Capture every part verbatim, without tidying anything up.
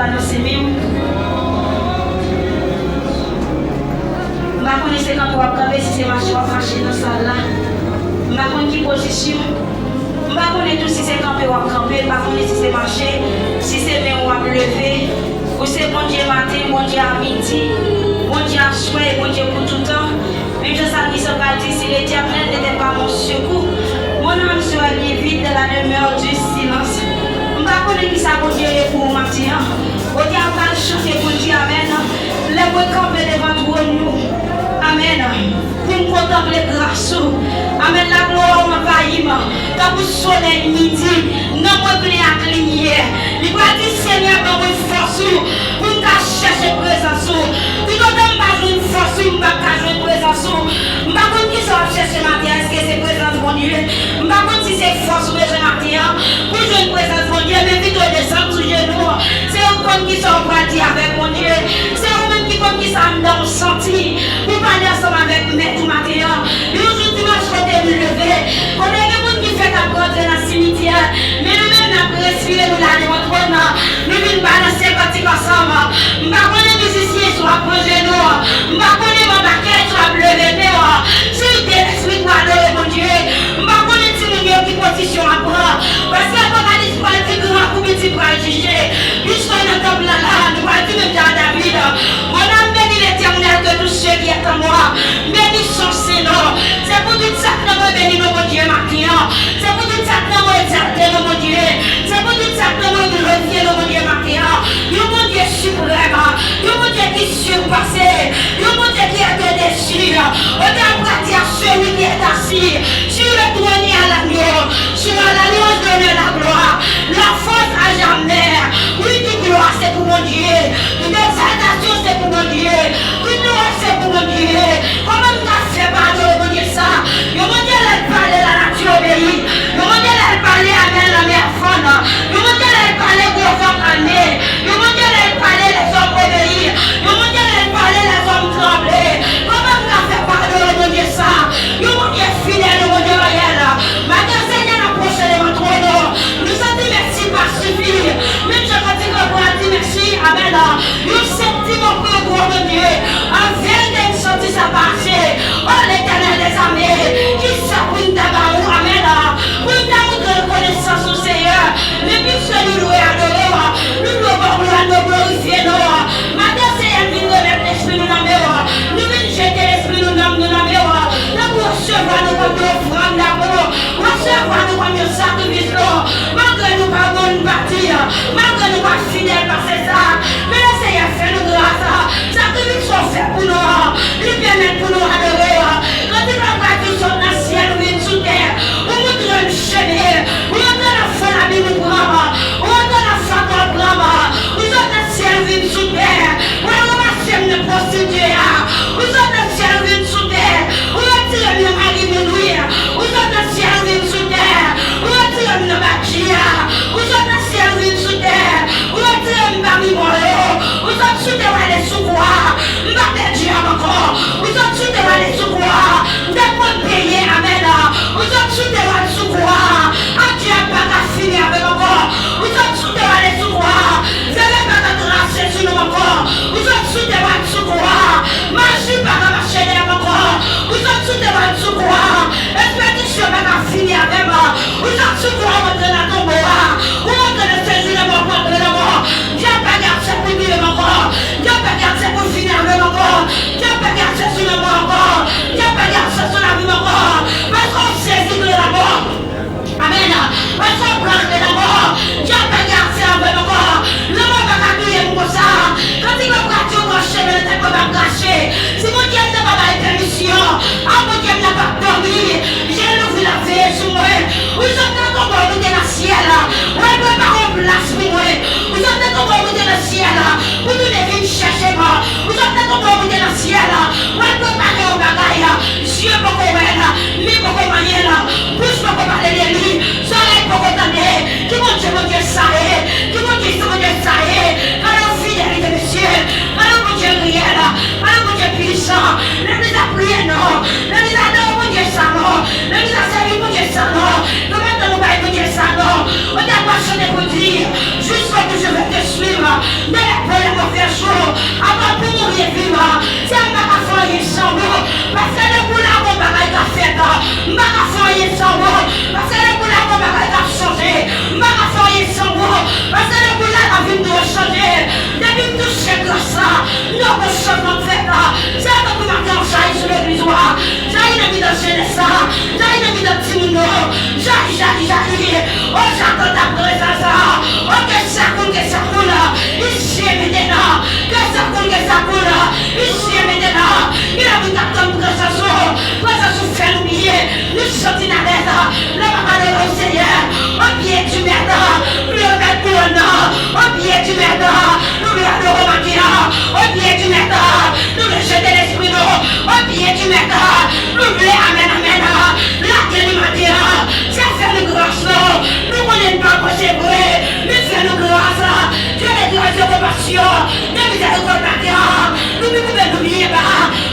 Nan semen w. M pa konnen se kanpe w ap kanpe, si se mache w ap mache nan sal la. M pa konn ki pozisyon. M pa konnen tou si se kanpe w ap kanpe, m pa konnen si se mache, si se men w w ap leve. Ou se Bondye maten, Bondye a midi, Bondye aswè e Bondye pou toutan. Menm jan salmis lan pral di, si l'Éternel n'était pas mon secours, mon âme serait bien vite dans la demeure du silence. M pa konnen kisa Bondye ye pou ou maten an. Otè a pral chante pou l di amèn. Lè mwen kanpe devan twòn ou, amèn, pou m kontanple gras ou, amèn, laglwa ou anvayi m. Tankou solèy midi, nanm mwen plen ak limyè. Li pral di, Senyè, ban mwen fòs ou pou m ka chèche prezans ou. Toutotan m pa jwenn fòs ou, m p ap ka jwenn prezans ou. M pa konn kisa w ap chèche maten an, èske se prezans Bondye? M pa konn si se fòs ou bezwen maten an pou jwenn prezans Bondye, men pito desann sou jenou. Se ou k konn kisa w pral di avèk Bondye. Se ou menm ki konn kisa anndan w santi pou pale ansanm avèk Mèt ou maten an. Yon jou dimanch kote m leve, kote gen moun ki fèk ap rantre nan simityè, men nou menm n ap respire, nou la devan twòn nan, nou vin balanse kantik ansanm. M pa konnen mizisyen si w ap pran jenou, m pa konnen manba kè si w ap leve men w, si w gen lespri pou adore Bondye. M pa konnen timoun yo ki pozisyon w ap pran, paske Apokalips pral di gran kou piti pral jije. Jiswa nan tanp lan la, nou pral di menm jan a David, Mon âme bénit l'Éternel, que tout ce qui est en moi bénisse son saint nom. Se pou tout sa k nan mwen beni non Bondye maten an. Se pou tout sa k nan mwen egzalte non Bondye. Se pou tout sa k nan mwen glorifye non Bondye maten an. Yon Bondye siprèm, yon Bondye ki sipase, yon Bondye ki est au-dessus. Otè a pral di à celui qui est assis sur le trône et à l'agneau, soit la louange, l'honneur, la gloire, la force à jamais. Wi, tout glwa se pou Bondye. Tout egzaltasyon se pou Bondye. Tout louanj se pou Bondye. Kòman m ka fè pa adore Bondye sa? Yon Bondye lè l pale, lanati obeyi. Yon Bondye lè l pale, amèn, lanmè a fann. Yon Bondye lè l pale, gwo van kalme. Yon Bondye lè l pale, lèzòm obeyi. Yon Bondye lè l pale, lèzòm tranble. Kòman m ka fè pa adore Bondye sa? Yon Bondye fidèl, yon Bondye lwayal. Maten, Senyè, n ap pwoche devan twòn ou. Nou santi mèsi pa sifi. Menm jan kantik la pral di mèsi, amèn. Yon senp ti mo pou yon gwo Bondye. An verite, m santi sa pa ase. O Letènèl dèzame, kisa pou n ta ba ou, amèn, pou n ta montre rekonesans ou, Seyè? Men piske nou dwe adore w, nou dwe ba w glwa, nou dwe glorifye non w. Maten, Seyè, n vin remèt lespri nou nan men w. Nou vin jete lespri nou, nanm nou nan men w. Tanpri, resevwa nou kòm yon ofrann damou. Resevwa nou kòm yon sakrifis non. Malgre nou pa bon, nou pa di, malgre nou pa fidèl pase sa, men Seyè fè nou gras. Sakrifis sa w fè pou nou an, li pèmèt pou nou adore. Kantik la pral di, ou sot nan syèl, ou vin sou tè, ou montre m chemen, ou rantre nan fon labim ou pran m, ou rantre nan fatra w pran m, ou sot nan syèl vin sou tè, ou al ranmase m nan pwostitye a, ou sot nan syèl vin sou tè, ou retire m nan mari moun wi, ou sot nan syèl vin sou tè, ou retire m nan badji a, ou sot nan syèl vin sou tè, ou retire m pami mò yo, ou sot sou tè w ale sou kwa, m pa pèdi ap ankò, ou sot sou tè w ale sou kwa, m te konn peye, amèn, ou sot sou tè w al sou kwa, adye ap pa ka fini avè m ankò, ou sot sou tè w ale sou kwa, zèlè pa ka trase sou nou ankò, ou sot sou tè w al sou kwa, maji pa ka mache dèyè m ankò, ou sot sou tè w al sou kwa, espedisyon pa ka fini avè m, ou sot sou kwa, ou rantre nan tonbo a, ou rantre nan sezi lanmò, ou rantre nan mò, dyab pa gen aksè pou touye m ankò, dyab pa gen aksè pou fini avè m ankò, dyab pa gen aksè sou lanmò ankò, dyab pa gen aksè sou lavi m ankò, paske w sezi de lanmò. Amèn. Paske w pran de lanmò, dyab pa gen aksè avè m ankò, lanmò pa ka touye m konsa. Kantik la pral di yon gran chemen nan tèt mwen p ap kache. Si Bondye m nan pa bay pèmisyon, a Bondye m nan p ap dòmi. Je l louvri, l ap veye sou mwen. Ou sot nan tonbo, ou moute nan syèl. Ou al prepare yon plas pou mwen. Ou sot nan tonbo, ou moute nan syèl. Pou tounen vin chèche m. Ou sot nan tonbo, ou moute nan syèl. Ou al prepare yon bagay. Zye poko wè l, men poko manyen l, bouch poko pale de li, zòrèy poko tande. Ki Bondye Bondye sa ye? Ki Bondye se Bondye sa ye? Gade yon fidelite, mesye. Gade yon Bondye reyèl. Gade yon Bondye pwisan. Legliz la priye non. Legliz la adore Bondye sa non. Legliz la sèvi Bondye sa non. Nou pa tann nou bay Bondye sa non. Otè a pral chante pou di, Jusqu'au bout je vais te suivre. Dans les bonnes et mauvais jours, avan pou mouri e viv, Seyè, m pa ka fè anyen san ou. Paske depi w la, gon bagay k ap fèt. M pa ka fè anyen san ou. Paske depi w la, gon bagay k ap chanje. M pa ka fè anyen san ou. Paske depi w la, lavi m dwe chanje. Depi m touche gras la, m dwe gon chanjman k fèt. Seyè, tankou maten an, jayi sou legliz ou a. Jayi nan mitan jenès la. Jayi nan mitan timoun yo. Jayi, jayi, jayi. O, j'attends ta présence. O, que ça coule, que ça coule. Ici et maintenant. Que ça coule, que ça coule. Ici et maintenant. Gen moun k ap tann prezans ou. Prezans ou fè nou byen. Nou santi n alèz. Lè m ap adore w, Seyè. O pye di mèt. Nou remèt kouwòn nan. O pye di mèt. Nou vle adore w maten an. O pye di mèt. Nou vle jete lespri nou. O pye di mèt. Nou vle amèn, amèn. Lage li maten an. Seyè, fè nou gras, non. Nou konnen n pa bon, se vre. Men fè nou gras. Dieu de grâce, de compassion, de miséricorde maten an. Nou vin koube nou byen ba.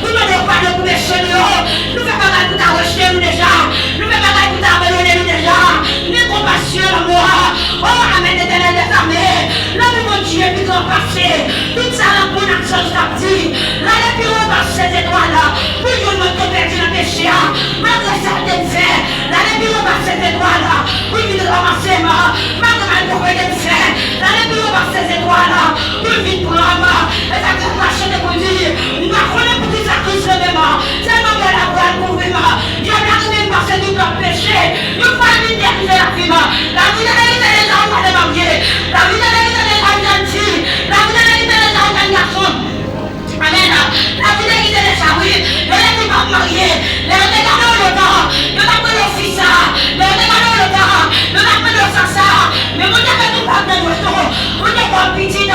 Nou mande w padon pou peche nou yo. Nou fè bagay pou ta rejte nou deja. Nou fè bagay pou ta abandone nou deja. Men konpasyon, lanmou a. O, amèn, Etènèl dèzame. Lanmou Bondye pi gran pase tout sa lanmou moun ak zanj k ap di. Lale pi wo pase zetwal pou l jwenn mwen k te pèdi nan peche a. Malgre sa l te fè, lale pi wo pase zetwal pou l vin ranmase m. Malgre malpwòpte m fè, lale pi wo pase zetwal pou l vin pran m. E sa k fè m ka chante pou l di, m pa konnen poukisa Kris renmen m. Sèlman mò l ap pral kouvri m. Dyab la renmen m pase tout lòt peche. Yon fwa l vin derive lavi m. Lavi te derive deja yon fwa l te marye. Lavi te derive deja yon jèn fi. Lavi te derive deja yon jèn gason. Amèn. Lavi te derive deja, wi. Yo te di m p ap marye. Lè yo te gade w lontan, yo t ap rele w fi sa. Lè yo te gade w lontan, yo t ap rele w sa sa. Men Bondye fè tou pa nan dwèt ou. Bondye ba w pitit.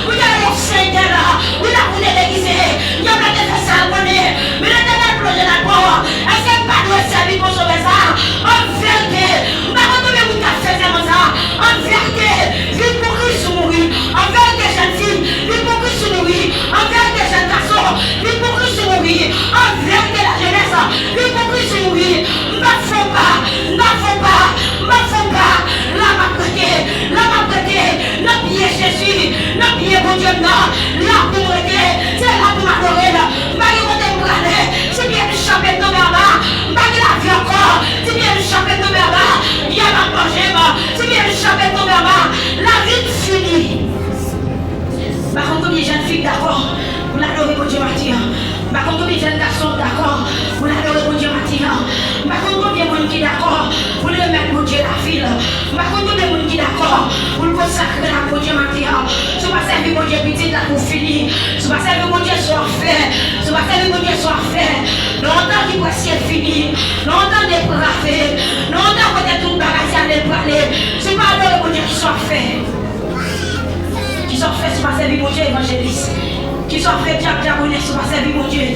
Bondye rele w sentèl. Wi, lavi w te derive. Dyab la te fè sa l konnen. Men Letènèl plonje nan kò w. Èske m pa dwe sèvi bon Sovè sa a? An verite, m pa konn konbyen moun k ap fè sèman sa a. An verite, vin pou Kris ou mouri. An verite, jèn fi, vin pou Kris ou mouri. An verite, jèn gason, vin pou Kris ou mouri. An verite, lajenès, vin pou Kris ou mouri. M p ap fè w pa, m p ap fè w pa, m p ap fè w pa. La m ap rete, la m ap rete. Nan pye Jezi, nan pye Bondye m nan, la pou m rete, se la pou m adore l. M pa gen kote m prale, si pye m chape m tonbe anba. M pa gen lavi ankò, si pye m chape m tonbe anba. Dyab ap manje m, si pye m chape m tonbe anba. Lavi m fini. M pa konn konbyen jèn fi k dakò pou l adore Bondye maten an. M pa konn konbyen jèn gason k dakò pou l adore Bondye maten an. M pa konn konbyen moun ki dakò pou l remèt Bondye lavi l. M pa konn konbyen moun ki dakò pou l konsakre l ak Bondye maten an. Si w pa sèvi Bondye, pitit, lavi w fini. Si w pa sèvi Bondye, sa w ap fè? Si w pa sèvi Bondye, sa w ap fè? Nan yon tan ki prèske fini, nan yon tan deprave, nan yon tan kote tout bagay se ale l prale, si w pa adore Bondye, kisa w ap fè? Kisa w ap fè si w pa sèvi Bondye, evanjelis? Kisa w ap fè, dyab, dyabonès, si w pa sèvi Bondye?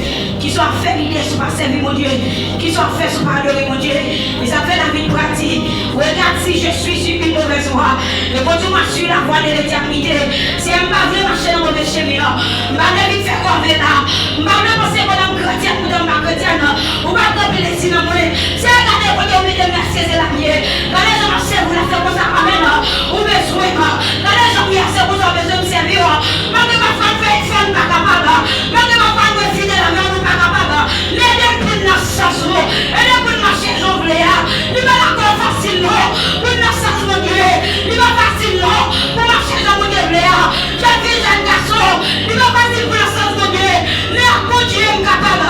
Kisa w ap fè, lidè, si w pa sèvi Bondye? Kisa w ap fè si w pa adore Bondye? E sa fè David pral di, regarde si je suis sur une mauvaise voie, et conduis-moi sur la voie de l'éternité. Seyè, m pa vle mache nan move chemen an. M pa vle vin fè kòve la. M pa vle panse pandan m kretyèn, poutan m pa kretyèn. Ou pa pran plezi nan mwen. Seyè, gade kote w mete m, èske se la m ye? Gade jan m ap sèvi w la, se konsa, amèn, ou bezwen m. Gade jan m ye a, se konsa w bezwen m sèvi w. Malgre pafwa n fè efò, n pa kapab. Malgre pafwa n refide la, men nou pa kapab. Men ede n pou n nan sans ou. Ede n pou n mache jan w vle a. Li pa dakò fasil non pou n nan sans Bondye. Li pa fasil non pou mache jan Bondye vle a. Jèn fi, jèn gason, li pa fasil pou nan sans Bondye. Men ak Bondye m kapab.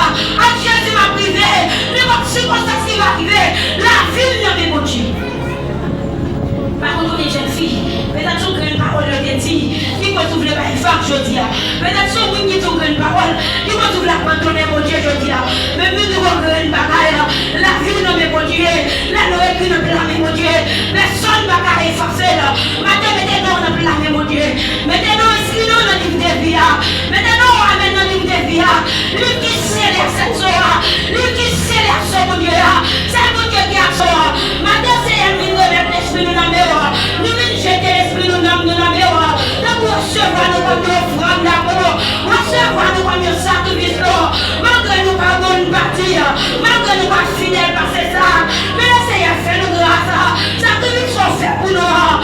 Ak Jezi m ap rive. Nenpòt sikonstans ki va rive, lavi m nan men Bondye. Pa konn konbyen jèn fi, petèt se yon grenn pawòl yo te di, ki koz ou vle bay vag jodi a. Petèt se yon moun ki di yon grenn pawòl, ki koz ou vle abandone Bondye jodi a. Men m vin di w yon grenn bagay, lavi w nan men Bondye. Lè non w ekri nan pla men Bondye, pèsonn pa ka efase l. Maten, mete non w nan pla men Bondye. Mete non w, enskri non w nan liv de vi a. Mete non w, amèn, nan liv de vi a. Liv ki sele ak sèt so a. Liv ki sele ak so Bondye a. Sèl Bondye ki ak so a. Maten, Seyè, n vin remèt lespri nou nan men w. Nou vin jete lespri nou, nanm nou nan men w. Tanpri, resevwa nou kòm yon ofrann damou. Resevwa nou kòm yon sakrifis lou. Malgre nou pa bon, nou pa di. Malgre nou pa fidèl pase sa. Men Seyè, fè nou gras. Sakrifis sa w fè pou nou an,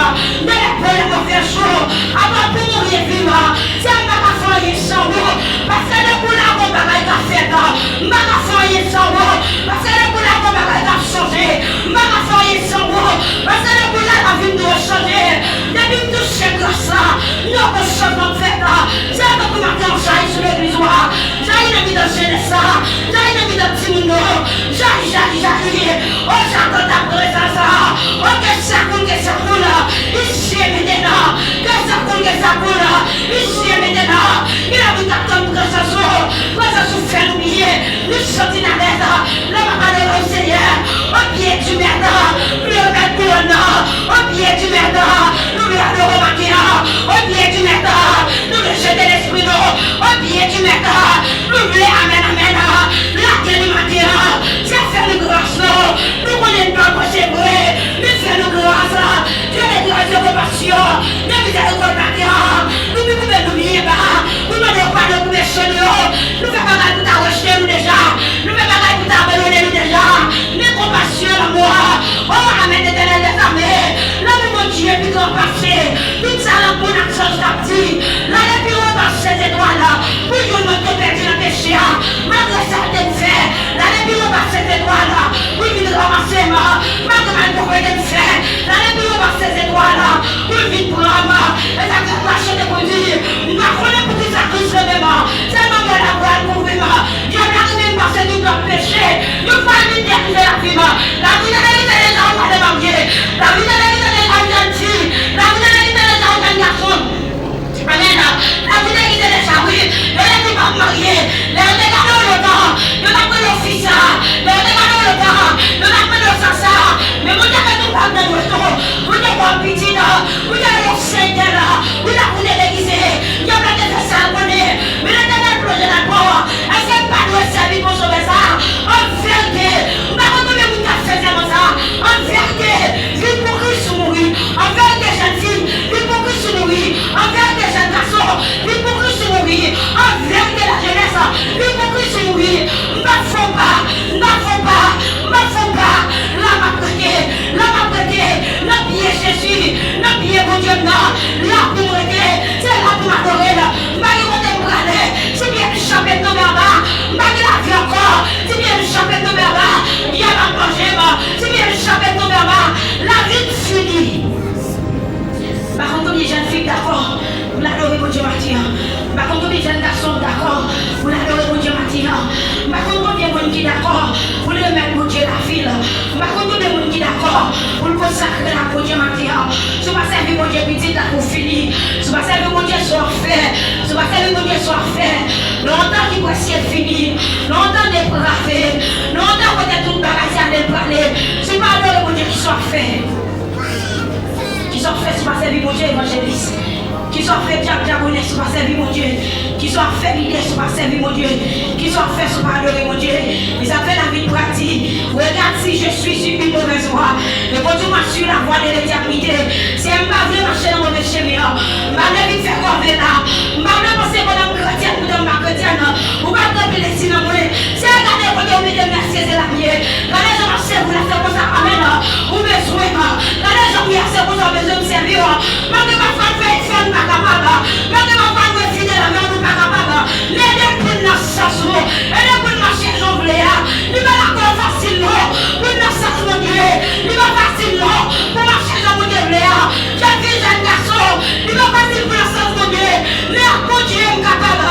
Dans les pôles de mauvais jours, apa pou mouri e viv, Seyè, m pa ka fè anyen san ou, paske depi w la gen bagay k ap fèt, m pa ka fè anyen san ou, paske depi w la gen bagay k ap chanje, m pa ka fè anyen san ou, paske depi w la lavi m dwe chanje, depi m touche gras la, m wè gon chanjman k fèt, Seyè, tankou maten an jayi sou legliz ou a, jayi nan mitan jenès la, jayi nan mitan timoun yo, jayi, jayi, jayi. O Jakob t ap prezans la. O ke sa koule, ke sa koule, isi e mentenan. Ke sa koule, ke sa koule, isi e mentenan. Gen anpil moun k ap tann prezans ou. Prezans ou fè nou byen. Nou santi n alèz. Lè m ap adore w, Senyè. O pye di mèt. Nou remèt kouwòn nan. O pye di mèt. Nou vle adore w maten an. O pye di mèt. Nou vle jete lespri nou. O pye di mèt. Nou vle amèn, amèn. Lage li maten an. Seyè, fè nou gras, non. Nou konnen n pa bon, se vre, men fè nou gras. Dieu de grâce, de compassion, de miséricorde, maten an. Nou vin koube nou byen ba. Nou mande w padon pou peche nou yo. Nou fè bagay pou ta rejte nou deja. Nou fè bagay pou ta abandone nou deja. Men konpasyon, lanmou a. O, amèn, Etènèl dèzame. Lanmou Bondye pi gran pase tout sa lanmou natirèl k ap di. Lale pi wo pase zetwal pou jwenn mwen ki pèdi nan peche a. Malgre sa l te m fè, lale pi wo pase zetwal pou l vin ranmase m. Malgre malpwòpte m fè, lale pi wo pase zetwal pou l vin pran m. E sa k fè m ka chante pou l di, m pa konnen poukisa Kris leve m. Sèlman mò la pral kouvri m. Dyab la renmen m pase tout lòt peche. Yon fwa l vin dekouvè lavi m. Lavi te merite deja yon fwa de marye. Lavi te merite deja yon jèn fi. Lavi te merite deja yon jèn gason. Amèn. Lavi te merite deja, wi. Yo te di m ap marye. Lè yo te gade w lontan, yo t ap rele w fi sa. Lè yo te gade w lontan, yo t ap rele w sa sa. Men Bondye fè tou pa nan dwèt ou. Bondye ba w pitit. Bondye rele w sentèl. Wi, la pou te degize. Dyab la te fè sa l konnen. Men Letènèl plonje nan kò. Èske m pa dwe sèvi bon Sovè sa a? An verite, m pa konn konbyen moun k ap fè sèman sa a. An verite, vin pou Kris ou mouri. An verite, jèn fi, vin pou Kris ou mouri. An verite, jèn gason, vin pou Kris ou mouri. An verite, lajenès, vin pou Kris ou mouri. M p ap fè w pa, m p ap fè w pa, m p ap fè w pa. La m ap rete, la m ap rete. Nan pye Jezi, nan pye Bondye m nan, la pou m rete, se la pou m adore l. M pa gen kote m prale, si pye m chanpe m tonbe anba, m pa gen lavi ankò, si pye m chanpe m tonbe anba, dyab ap manje m, si pye m chanpe m tonbe anba, lavi m fini. M pa konn konbyen jèn fi k dakò pou l adore Bondye maten an. M pa konn konbyen jèn gason k dakò pou l adore Bondye maten an. M pa konn konbyen moun ki dakò pou l remèt Bondye lavi l. M pa konn konbyen moun ki dakò pou l konsakre l ak Bondye maten an. Si w pa sèvi Bondye, pitit, la pou fini. Si w pa sèvi Bondye, sa w ap fè? Si w pa sèvi Bondye, sa w ap fè? Nan yon tan ki prèske fini, nan yon tan deprave, nan yon tan kote tout bagay se ale l prale, si w pa adore Bondye, kisa w ap fè? Kisa w ap fè si w pa sèvi Bondye, evanjelis? Kisa w ap fè, dyab, dyabolès, si w pa sèvi Bondye? Kisa w ap fè, lidè, si w pa sèvi Bondye? Kisa w ap fè si w pa adore Bondye? Men sa fè David pral di, regarde si je suis sur une mauvaise voie, et conduis-moi sur la voie de l'éternité. Seyè, m pa vle mache nan move chemen an. M pa vle vin fè kòve la. M pa vle panse pandan m kretyèn, poutan m pa kretyèn. Ou pa pran plezi nan mwen. Seyè, gade kote ou mete m, èske se la m ye? Gade jan m ap sèvi w la, se konsa, amèn, ou bezwen m. Gade jan m ye a, se konsa ou bezwen m sèvi w. Malgre pafwa n fè efò, nou pa kapab. Malgre pafwa nou fidèl avè w, nou pa kapab. Men ede n pou n nan sans ou. Ede n pou n mache jan w vle a. Li pa dakò fasil non pou n nan sans Bondye. Li pa fasil non pou mache jan Bondye vle a. Jèn fi, jèn gason, li pa fasil pou nan sans Bondye. Men ak Bondye, m kapab.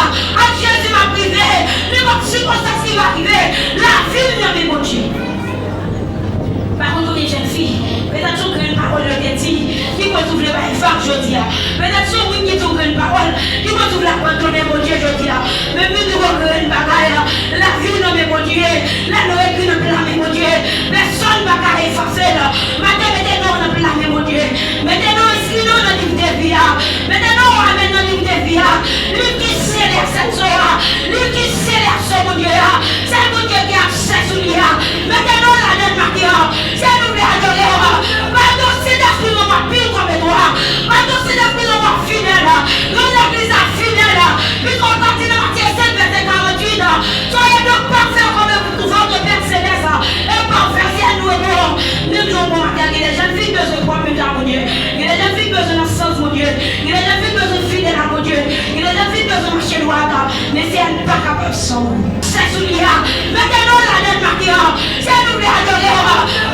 Mesye, n pa kapab san ou. Se sou li a. Mete nou ladan l maten an. Se nou vle adore w.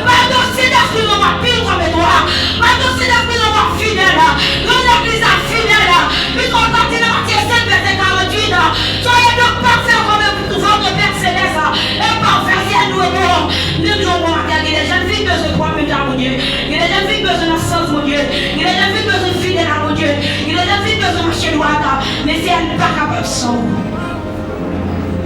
Mande w Sentespri rann w pi kòm etwa. Mande w Sentespri rann w fidèl. Rann legliz la fidèl. Piske w pati nan Matye senk, vèsè karanntuit. Soyez donc parfaits comme votre Père céleste est parfait. Se nou e bon. Menm jan w bon maten, gen de jèn fi k bezwen pwòp menm jan a Bondye. Gen de jèn fi k bezwen nan sans Bondye. Gen de jèn fi k bezwen fidèl a Bondye. Gen de jèn fi k bezwen mache dwat. Mesye, n pa kapab san ou.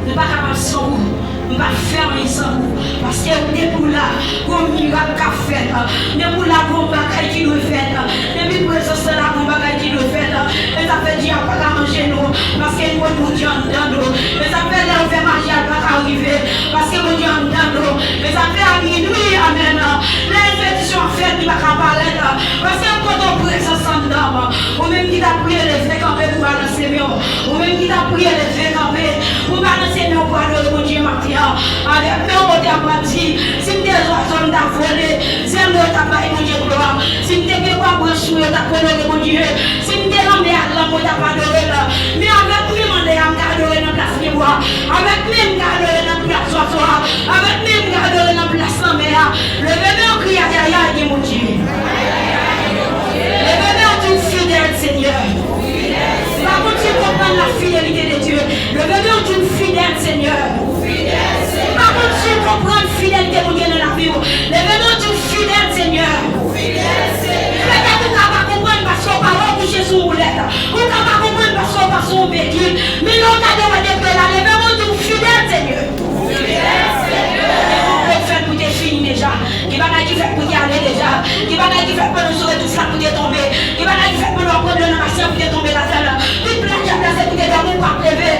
Nou pa kapab san ou. Nou pa fè anyen san ou. Paske depi w la, gon mirak k ap fèt. Depi w la, gon bagay ki dwe fèt. Depi prezans lan la, gon bagay ki dwe fèt. E sa fè dyab pa ka manje nou. Paske nou konn Bondye anndan nou. E sa fè lè yo fè maji a, l pa ka rive. Paske Bondye anndan nou. E sa fè a minui, amèn. Lè enpedisyon ap fèt, li pa ka parèt. Paske m kontan prezans anndan m. Ou menm ki t ap priye, leve kanpe pou balanse men w. Ou menm ki t ap priye, leve kanpe pou balanse men w pou adore Bondye maten an. Avèk men w, ou te ap di, si m te zwazo, m t ap vole. Zèl mwen yo t ap bay Bondye glwa. Si m te gen bwa branch mwen yo t ap onore Bondye. Si m te lanmè a, lanmè yo t ap adore l. Men avèk men m anndan a, m ka adore nan plas pye bwa. Avèk men m ka adore nan plas zwazo a. Avèk men m ka adore nan plas lanmè a. Leve men w, kriye, ayayay, gen Bondye. Leve men w, di w fidèl, Senyè. M pa konn si w konprann la fidélité de Dieu. Leve men w, di w fidèl, Senyè. M pa konn si w konprann fidelite Bondye nan lavi w. Leve men w, di w fidèl, Senyè. Petèt ou ka pa konprann paske w pa wè w kouche sou woulèt. Ou ka pa konprann paske w pa sou yon pedi. Men lè w gade w wè depi la, leve men w, di w fidèl, Senyè. Gen bagay ki fèt pou te fini deja. Gen bagay ki fèt pou te ale deja. Gen bagay ki fèt pandan w sou retouf la pou te tonbe. Gen bagay ki fèt pandan w ap pran dlo nan basen pou te tonbe ladan l. Tout plan dyab la se pou te dòmi, ou p ap leve.